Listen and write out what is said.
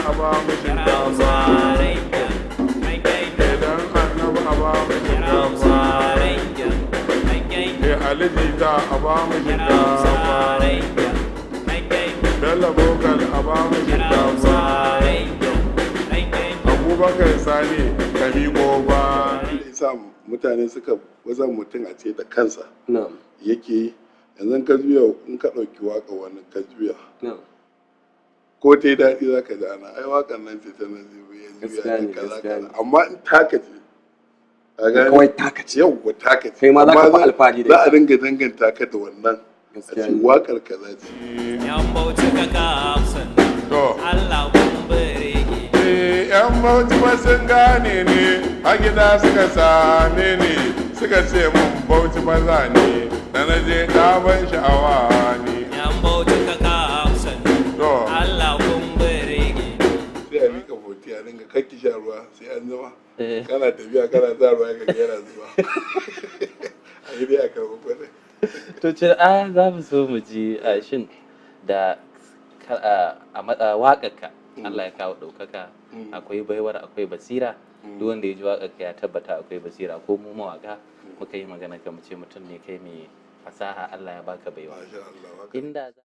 a ba mu shinkafa. Idan Annabi a ba mu shinkafa. Eh, Ali Jita a ba mu shinkafa. Bello Bokal a ba mu shinkafa. Abubakar Sani ka miƙo ba. Sa mutane suka wasan mutum a ce da kansa yake yi. Yanzu ka juya, in ka ɗauki waka wani ka juya, ko ta yi daɗi, za ka ji ana, "Ai wakan nan ce ta Naziru ya juya." Gaskiya ne, ta kaza gaskiya kaza. ne. Amma in taka ce, ka gane? Kawai taka ce. Yauwa, taka ce. Kai ma za ka Amma fi alfahari da za a ita. dinga danganta ka da wannan, a Gaskiya ce ne. wakar kaza ce. Yan Bauchi ka kamsan. To. Allah kun birge. Eh, yan Bauchi ba sun gane ni, a gida suka same ni, suka ce mun Bauchi maza ne, da na je ta ban sha'awa ne. Yan Bauchi ka kamsan. To. Allah kun birge. Sai a mika foti a dinga kakki sha ruwa sai an zama kana tafiya kana sa ruwa ka ga yana zuba, a yi dai a karɓi kuɗin. To ce a za mu so mu ji shin da a waƙarka Allah ya kawo ɗaukaka, akwai baiwar, akwai basira. Duk wanda ya ji waƙarka ya tabbata akwai basira. Ko mu mawaƙa muka yi magana ka, mu ce mutum ne kai mai fasaha, Allah ya baka baiwa. Masha Allah, haka. Inda za